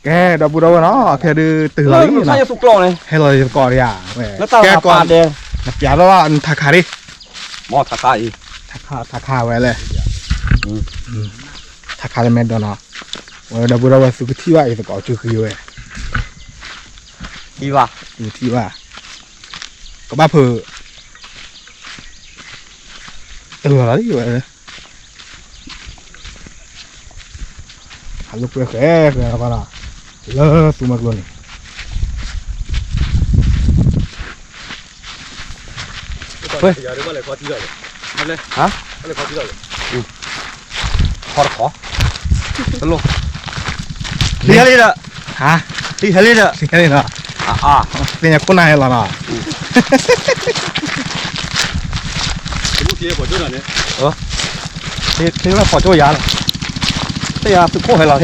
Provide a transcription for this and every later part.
ကဲ ဒီပုၢ်ဒီဝဲၢ်နီၤ ခဲဒုးတုၤလီၤလံနီၤ, ဟဲလီၤယသကိးဒံးဧါ, ကဲကီး, နပျးထီၣ်နထးခးဒံး, ထးခးဝဲလဲၣ်, ထးခးလၢမဲာ်ဒိးနီၤ, ဝဲဒီပုၢ်ဒီဝဲၢ် သုကထံၣ်ဘၣ်ယသကိးစုဃံဝဲ, ထံၣ်ဘၣ်, ကဘၣ်ဖုး, တုၤလီၤလံဝဲ ဟးလိာ်ကွဲဃဲဃဲ လၢသူမွဲကျိန့ၣ်, ခီတခီ, တလိၣ်, ဟါ, ဟါ, သ့ၣ်ညါခိၣ်နၢ်ဟဲလီၤနီၤ, သ့ၣ်ညါခိၣ်နၢ်ဟဲလီၤနီၤ, သ့ၣ်ညါခိၣ်ဟဲလီၤ, သ့ၣ်ညါခိၣ်ဟဲလီၤ,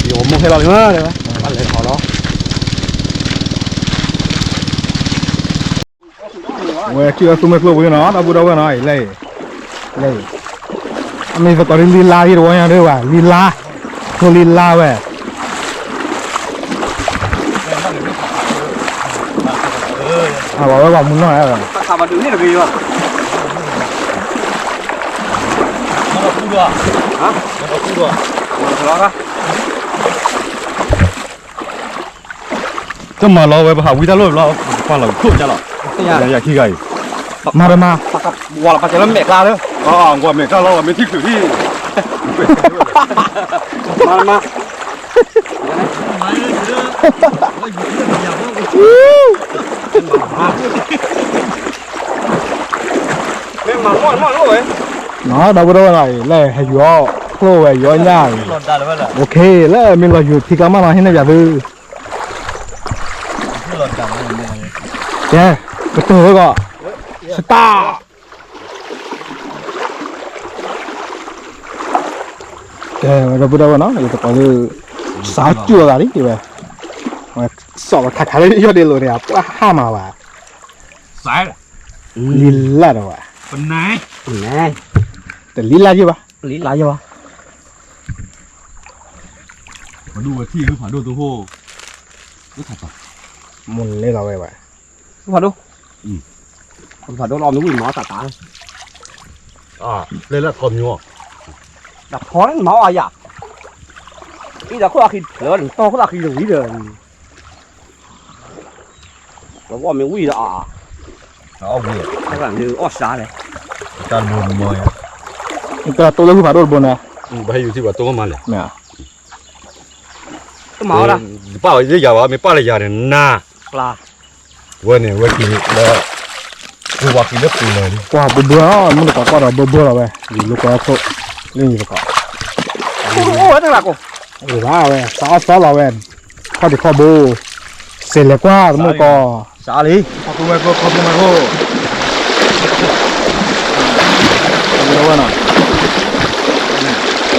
ယမိၢ်ဟဲလီၤလံမး, ဘၣ်လဲၤထီၣ်လီၤ ဝဲထံၣ်အသူမွဲကျိပူၤနီၤ ဒီပုၢ်ဒီဝဲၢ်နီၤ, လဲၤ, လဲၤ, အမ့ၢ်သကိးဒ်လံလါယတဝီညါဒၣ်ဝဲ, လံလါ, ထိလံလါဝဲ, အဝဲဝဲပှၤမုၢ်နီၢ်ဧါ, တမၤလီၤဝဲ ပဟးဝံတၢ်လိၣ်ဘျီ ပှၤလီၤခိၣ်ကလီၤ, ယၤခံဂၤအံၤ, မၤတမၤ, ဝၤလီၤပာ်စၢၤလၢမဲာ်ကျါလၢ, ဝၤမဲာ်ကျါလီၤ ဝၤမ့ၢ်ထံၣ်ချုးထံၣ်, မၤတမၤ မ့ၢ်မၤမီၢ်မီၢ်လိၣ်ဝဲ, နီၤ ဒီပုၢ်ဒီဝဲၢ်နီၤ လၢဟဲယူၤအီၣ်ကျိၣ်ဝဲယူၤအီၣ်ညၣ်, အိၣ်ခ့လၢမ့ၢ်လီၤယူၤထံကျါမးနီၤ ဟ့ၣ်န့ၢ်ယၤသု, ကဲ, ကတိၤဝဲကီး, စတၢ် ကဲ ဒီပုၢ်ဒီဝဲၢ်နီၤ ယသကိးလၢ စးကၠူၣ်အဂၤလံဝဲ, စီၤပထးခးလၢယီၢ်ဒ့လိာ်န့ၣ် အပှၢ်ဟါမးဘၣ်, လံလၢ်ဒီးဘၣ်, တလံလၢ်ယဘၣ်, ပဒိၣ်ဝဲထံၣ်ဖးဒိၣ်သဟိၣ်, မိၢ်န့ၣ်လီၤဝဲဘၣ်, ဖးဒိၣ်, ဖးဒိၣ်လီၤမ့ၢ်ဝံၤမၤအီၣ်တၢ်တၢ်, လၢလၢထီမီၤ, တၢ်ထီန့ၣ်မၤအီၣ်အယၤ, အံၤဒီးခိၣ်အဃံလၢနတီၢ်ခိၣ်အဃံတဝံၤဒီး, လၢအီၣ်မ့ၢ်ဝံၤဒီးအါ, အီၣ်ဝံၤ, အီၣ်စါလဲၣ်, တၢ်တိၢ်လၢဟုဖးဒိၣ်တဘိန့ၣ်, ဘၣ်ဟဲယူၤထံၣ်ပှၤတိၢ်မးလဲၣ်, မ့ၢ်, တမၤအီၣ်ဒၣ်, ပာ်လၢယၤဘၣ် မ့ၢ်ပာ်လၢယၤန့ၣ်နၤ, ကျါ, ဝဲန့ၣ် ဝဲက့ၤလၢ, ဝဲက့ၤလၢပူၤလီၤ, ကွၢ်ဘိဘိလီၤ မုၢ်တကိးကွၢ်ဒီးဘိဘိလီၤဝဲ, ယလိာ်ကွဲထီၣ်, လၢယသကိး, အိၣ်ဝဲတဂၤကိး, အိၣ်ဘၣ်ဝဲ စးအီၣ်စီလီၤဝဲ, ခီၣ်ဒံးခီၣ်ဘိ, စဲးလဲၤကွၢ်တမုၢ်တကိး, စးလံ, ခီၣ်သူမွဲကျိ ခီၣ်သူမွဲကျိ, ဝဲနီၤ,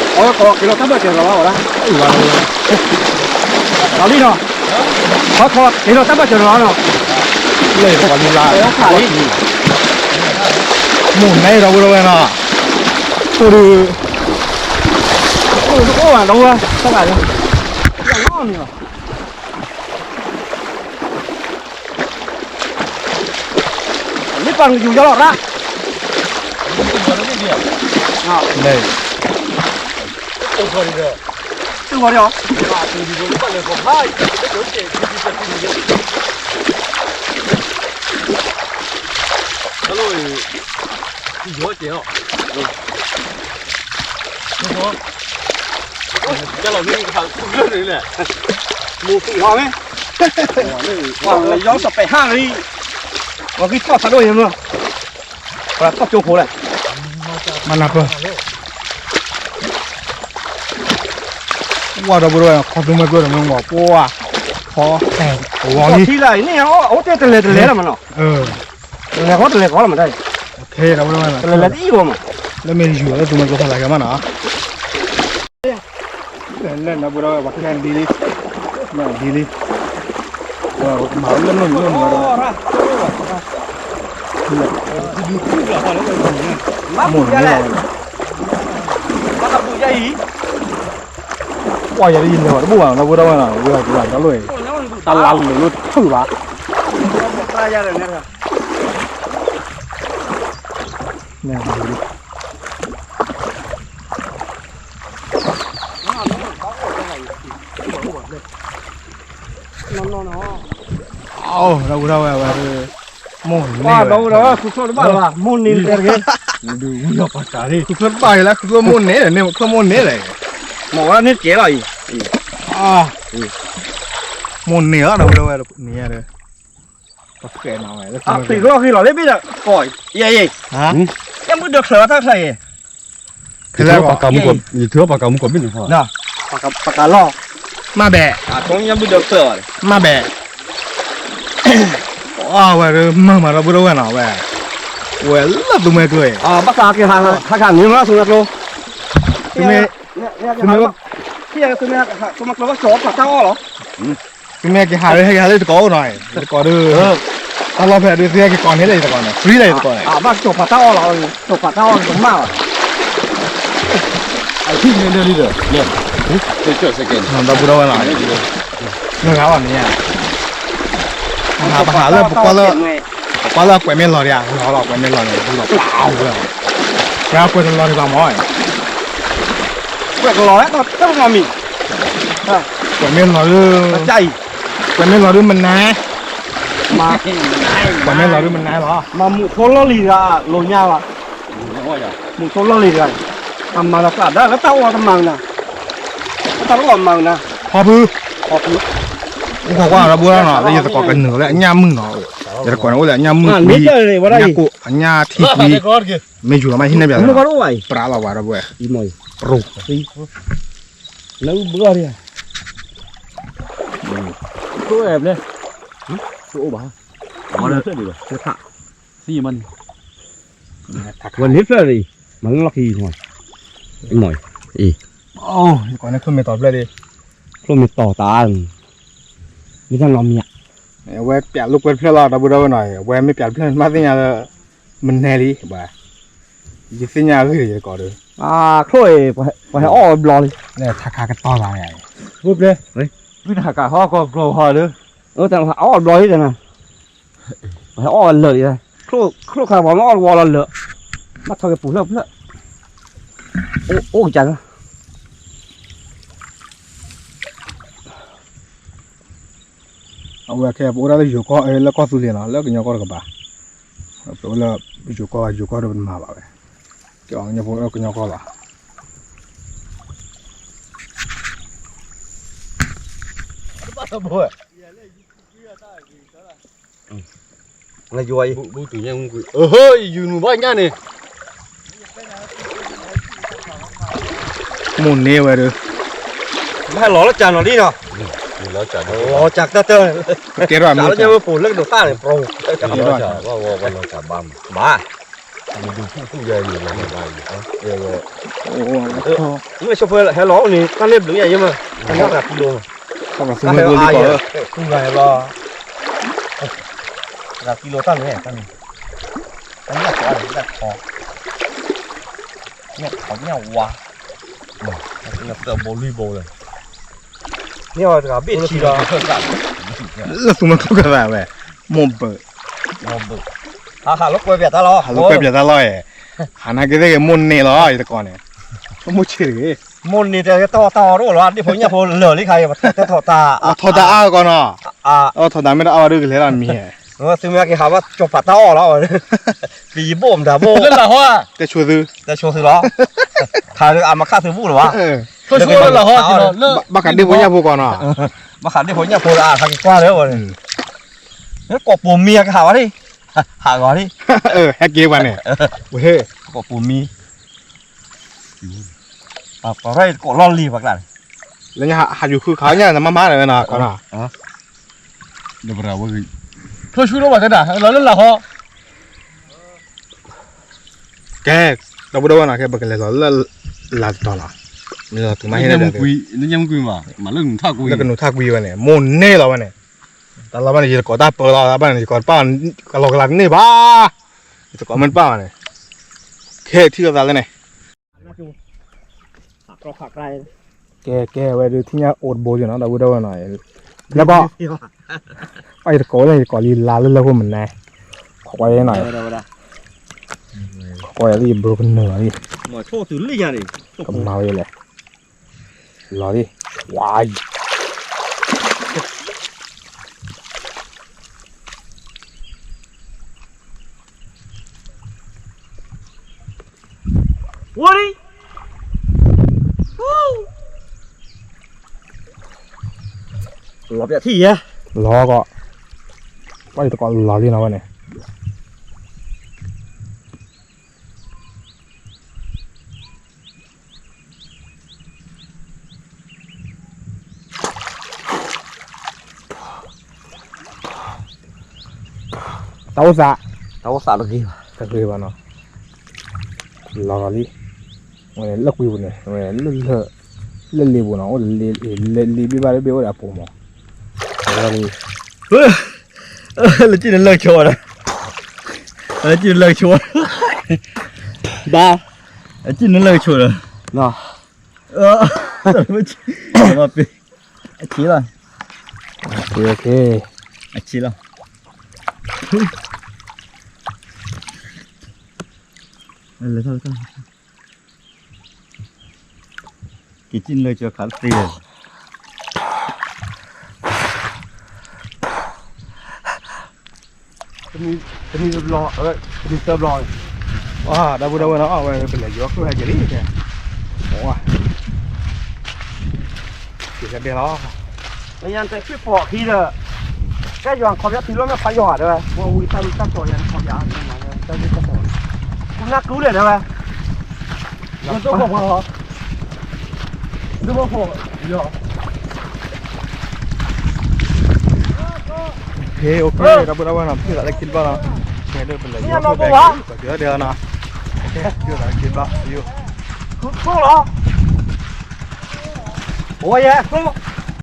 အဝဲခီၣ်က့ၤလီၤတၢ်ဘၣ်စၢၤလီၤဝဲဒၣ်, လီၤလံနီၤ, ခီၣ်ခီၣ်က့ၤလီၤတၢ်ဘၣ်စၢၤလီၤနီၤ, လၢယသကိးလံလါ, မိၢ်နဲဒီပုၢ်ဒီဝဲၢ်နီၤ, အိၣ်ဒီး, အိၣ်ဒီးအိၣ်ဘၣ်ဒီဝဲ, တၢ်ဘၣ်လၢ, လီၤန့ၣ်လီၤ မ့ၢ်ပှၤကယူၤယီလီၤရၣ်, သုဂီၤဒီး, ယီကဲၤအီၤ, ကလီၤမ့ၢ်ခူလၢန့ၣ်လဲၣ်, မိၢ်သူၣ်ဝါမ့ၢ်, ယီစီၤပဲာ်ဟၣ်လံ, ပှၤကထီၣ်ဖးဒိၣ်ယမ့ၢ်, ပှၤထီၣ်ကၠိဖိလဲၣ်, မနၤပၢၢ်, ဝါဒီပုၢ်ဒီဝဲၢ် ခီၣ်သူမွဲကျိဒီးမ့ၢ်ဝီၤပှၢ်, ခီၣ်, ဝီၤလံ, ထံလၢအံၤန့ၣ် အိၣ်တ့ၢ်တလဲၤတလဲၤလီၤမးနီၤ, တလဲၤဃီတလဲၤဃီလီၤမးတၢ်, တလဲၤလဲၤတအံၣ်ဂီၤမး, လၢမ့ၢ်ယူၤလၢသူမွဲကျိဖးသးကဲမးနီၤ လၢနဘုဒီးဝဲပှၤခဲဒ်လံ, ဒ်လံ, မၤလၢနုၢ်နုၢ်နုၢ်, မိၢ်န့ၣ်လီၤ, ဘၣ်ကဘူၣ်ယ ပှၤယၤဒ်ယလဲၤဝဲတဘူၣ်ဘၣ်နီၤ ဒီပုၢ်ဒီဝဲၢ်နီၤ ဝဲဒၣ်တလီၤလိၣ် တလီၤလိၣ်တဖုဘၣ် ဒီပုၢ်ဒီဝဲၢ်ဝဲ မိၢ်န့ၣ် ဒီပုၢ်ဒီဝဲၢ် ဃုချၢၣ်တဘၣ်လၢၤဘၣ် မိၢ်န့ၣ်တဲတဂ့ၤ ဝံၤလီၤပှၤကးလံ ဃုချၢၣ်တဘၣ်ယၤလၢ ဃုချၢၣ်မိၢ်န့ၣ်န့ၣ် ချၢၣ်မိၢ်န့ၣ်လဲၣ် မ့ၢ်ဝဲန့ၣ်ကဲလီၤအံၤ မိၢ်န့ၣ်လီၤ ဒီပုၢ်ဒီဝဲၢ်န့ၣ် ပဃဲနီၤဝဲ လၢသုးလီၢ်ဃံလီၤလၢဘ့ၣ်ဒီးကီး ယဲယဲ ယမုၢ်ဒိးချၢးဝဲတၢ်ချၢးအံၤ ဖဲလၢ ယထၢပှၤကးမူကီၢ်ဘ့ၣ်န့ၣ် ပှၤကးလီၢ် မ့ၢ်ဘဲၣ် မ့ၢ်ဘဲၣ် အဝဲမၤမၤဒီပုၢ်ဒီဝဲၢ်နီၤဝဲ ဝဲလၢသုးမဲကျိၤအံၤ ဘၣ်ဃးက့ၤဟးခါန့ၣ်မ့ၢ်သုးမဲကျိၤ သုးမဲ သုးမဲ သုးမဲက့ၤဟးလၢဟဲက့ၤဟးလၢတကိးအိၣ်နီၤ တကိးဒုး တၢ်လီၢ်ဖဲဒုး သုဟဲက့ၤကိးန့ၣ်လၢယတကိးန့ၣ် free လၢယတကိးန့ၣ် ဘၣ်ကၠီၤပာ်တၢ်အီၣ်လီၤ ကၠီၤပာ်တၢ်အီၣ်ကမၣ်ဘၣ် အဟံၣ်န့ၣ်ဒ်လံဒီး ဒီပုၢ်ဒီဝဲၢ်နီၤ မ့ၢ်ဂၤဘၣ်မ့ၢ်ဧါ ပဟးလၢပကွၢ်လၢ ပကွၢ်လၢကွဲးမ့ၢ်လီၤဒံး လီၤလီၤကွဲးမ့ၢ်လီၤန့ၣ် ဒူလီၤပျါဝဲ ပကွဲးတလီၤဒံးဘၣ်မ့ၢ် ကွဲးကလီၤလၢတၢ်မၤမံၤ ကွဲးမ့ၢ်လီၤဒုး ကွဲးမ့ၢ်လီၤဒုးမနါ ကွဲးမ့ၢ်လီၤဒုးမနါလီၤ မၤမူးဖိလီၢ်လံၤတဂၤ လိာ်ညါလီၤ မူးဖိလီၢ်လံၤတဂၤ အမၤလီၤသးဒၣ်လၢတၢ်အိၣ်တမၤနၤ တၢ်တအိၣ်မၤနၤ ဖီဖု ဖီဖု အိၣ်ခိးကွၢ်ဒီပုၢ်ဒီဝဲၢ်နီၤ လၢယသကိးကနုာ်လၢအညၣ်မုၢ်နီၤ ယသကိးန့ၣ်အိၣ်လၢအညၣ်မုၢ်ကွံ အညၣ်ထံကွံ မ့ၢ်ယူၤလီၤမးဟံးန့ၢ်ဘၣ် ပြးလီၤဝဲဒီပုၢ်ဝဲၢ် ပရိ လၢဘၢၣ် ဝဲန့ၣ်ဖျၢၣ်လံ မၤလၢလီၢ်ခံ မ့ၢ် အံၤ ယကိးန့ၣ်ချိၣ်မ့ၢ်တီၤဖျၢၣ်လံ ချိၣ်မ့ၢ်တီၤတၢ် မ့ၢ်တၢ်နီတမံၤဧါ အဝဲပျးလိာ်ကွဲတဖျၢၣ်လီၤ ဒီပုၢ်ဒီဝဲၢ်နီၤ အဝဲမ့ၢ်ပျးတဖျၢၣ် မ့ၢ်သ့ၣ်ညါလၢ မနဲလံ ဘၣ် ယသ့ၣ်ညါအဂ့ၢ်ယကိးဒီး ချိၣ်အံၤ ပှၤဟဲအီၣ်ဝဲဘျီလံ ထါခါကတီၤသးန့ၣ် ဝ့ၢ်ပျဲ ဝံနဟးကးဟီၣ်ကီၢ်ဘျီဟီဒီး အီၣ်ဘျီလံတနၤ ပှၤဟဲအီၣ်ဝဲလၢာ်လံ ချိၣ်ခါပှၤမ့ၢ်အီၣ်တဝီလီၤလၢာ် ဘၣ်ထီၣ်က့ၤပူၤဖျၢၣ်ဖျၢၣ် အိၣ်ကစၢ်လၢ အဝဲခဲပအိၣ်ဒၣ်လၢယိၤကီၢ် လၢကီၢ်သူလ့ၤနီၤ လၢကညီကီၢ်တကပၤ ပအိၣ်လၢယိၤကီၢ် ယိၤကီၢ်ဒီးပတမၤဘၣ်ဝဲ ကညီဖိလၢကညီကီၢ်ဘၣ် ယူၤနုာ်ဘၣ်ညၣ်န့ၣ် မိၢ်န့ၢ်ဝဲဒီး ဘၣ်လီၤလၢကၢ်နီၤလံနီၤ လီၤကၢ်တၢ်တၢ် ကဲထီၣ်လၢညါဝဲပိာ်လၢကဒိးတၢ်န့ၣ် ပရိ ဘၣ် မ့ၢ်ဒုးဖူၣ်ဖူၣ်ယဲအံၤ မ့ၢ်ဆိဖဲဟဲလီၤအိၣ်န့ၣ် တၢ်န့ၣ်ဘျုးညါယဲမး တၢ်န့ၣ်တဂၤကံလိ တၢ်ကံလိတၢ်န့ၣ် တၢ်န့ၣ် တၢ်န့ၣ် တၢ်ခီ ညၣ်ခီညၣ်ဝါ ညၣ်သၢဘိလွံၢ်ဘိလၢ န့ၢ်ဝဲတဂၤဘ့ၣ်ထံလီၤ လၢသူမွဲကျိကသးဝဲ မိၢ်ဘၢၣ် ဟးဟးလၢကွဲပၠးတၢ်လီၤ ဟးလၢကွဲပၠးတၢ်လီၤအံၤ ဟးနာ်က့သ့ၣ်ဂ့ၤမိၢ်န့ၢ်လီၤ ယတကိးန့ၣ် မိၢ်န့ၢ်တဂ့ၤ မိၢ်န့ၢ်တဲတၢ်အီၣ်တၢ်အီတအိၣ်လီၤ ဒ့ၣ်ဖိညၣ်ဖိလၢာ်လံခါအံၤ ပတဲထီၣ်တၢ် အထီၣ်တၢ်အါကီးနီၤ အထီၣ်တၢ်မ့ၢ်တအါဝဲဒုးကလဲၤလီၤမံၤ သုမ့ၢ်က့ၤဟးဘၣ်ကၠီၤပာ်တၢ်အီၣ်လီၤ ပယဘိၣ်မတၤဘိၣ် လၢလၢဟီ တဲဆိသု တဲဆိသုလီၤ ခါအမခါသုဘူၣ်လီၤဘၣ် ဘၣ်ဃးဒ့ၣ်ဖိညၣ်ဖိကီးနီၤ ဘၣ်ဃးဒ့ၣ်ဖိညၣ်ဖိလၢအဟးက့ၤကွၢ်လၢဝဲန့ၣ် ကိးပိာ်မံကဟးဝဲန့ၣ် ဟးဂီၤန့ၣ် ဟဲက့ၤပှၤန့ၣ် ဝဲ ကိးပိာ်မံ ပရၢကိးလီၢ်လံၤပှၤကျါန့ၣ် လၢညါဟးယူၤဃုခါညါနမါမါန့ၣ်ဝဲနီၤ ကီးနီၤ ဒီးပရၢဝဲ ထိၣ်ဆူၣ်လီၤဘၣ်တဲဒၣ် လီၤလၢလၢဟီ ကဲ ဒီပုၢ်ဒီဝဲၢ်နီၤ ကဲ ပကလဲၤလီၤလၢ လၢတတီၤလီၤ မ့ၢ်လီၤတုၤမ့ၢ်ဟ့ၣ်လၢ လၢညါမုၢ်ကွံမး မၤလၢကနူၤထၣ်ကွံ လၢကနူၤထၣ်ကွံဝဲန့ၣ် မိၢ်န့ၢ်လီၤဝဲန့ၣ် တၢ်လီၤဘၣ်န့ၣ် ယတကိးတၢ်ပၢလီၤ တၢ်ဘၣ်န့ၣ် ယကိးတပၣ် ကလီၤကလးတန့ၢ်ဘၣ် ယတကိးမ့ၢ်တပၣ်ဘၣ်န့ၣ် ခဲထံၣ်လိာ်သးလၢန့ၣ် ကဲ ကဲ ဝဲဒုးထံၣ်ညါအိၣ်တဘိနီၤ ဒီပုၢ်ဒီဝဲၢ်နီၤ, လၢကီၢ်, အတကိးလၢယကိးလံလါလၢလၢဖိမနုၤ, ခိးကွၢ်နီၤ, ခိးကွၢ်လၢယဘိကနၢၤလီၤလံ, ကမၤဝဲလဲၣ်, လီၤလံ, ဝါအံၤ ဝါလံ, လီၤပျးထံၣ်ယဲ, လီၤကီး, ပှၤတကိးလီၤလံနီၤဝဲန့ၣ် တၢ်အိၣ်သး, တၢ်အိၣ်သးတဂ့ၤဘၣ်, တဂ့ၤဘၣ်နီၤ, လီၤလီၤလံ, လၢကွံာ်ပူၤန့ၣ်, လၢလ့ပူၤနီၤ, အိၣ်လ့လ့ဘ့ၣ်ဘၣ်လၢဘ့ၣ်အိၣ်ဒီးအပူၤမး, လီၤလံ, လၢကံၣ်နလၢကဆိဒီး, လၢကံၣ်နလၢကဆိ, ဘၣ်, လၢကံၣ်နလၢကဆိဒီး, လီၤ, အချ့လီၤ, အချ့လီၤ, ကံၣ်နလၢကဆိခးသ့ တမံၤတဘျီ, တမံၤသၢဘျီ, ဒီပုၢ်ဒီဝဲၢ်နီၤ, အဝဲပလဲၤယီၤကျိဟဲက့ၤလံ, က့ၤလၢဒဲလီၤ, လၢညါတသ့ၣ်ဖီၣ်ခံဒီး, ကဲယွၤခီပီထံလီၤမ့ၢ်ဖးယွၤတဲဝဲ, ဝံသးဝံသးကီၢ်ယၤခီပီ, နၢ်ကူလဲၣ်တဲဝဲ, ဒိၣ်ဖိ, ဒိၣ်ဖိ, ယီၤ ဟ့ အိၣ်က့ၤ ဒီပုၢ်ဒီဝဲၢ်နီၤ, ပထံၣ်သးလၢခံတဘျီနီၤ, ခဲဒိၣ်ပလဲၤယီၤကျိဟဲက့ၤလီၤနီၤ, ပထံၣ်သးလၢခံတဘျီ, ယိၤ, ကျိလီၤ, အိၣ်ယဲကျိ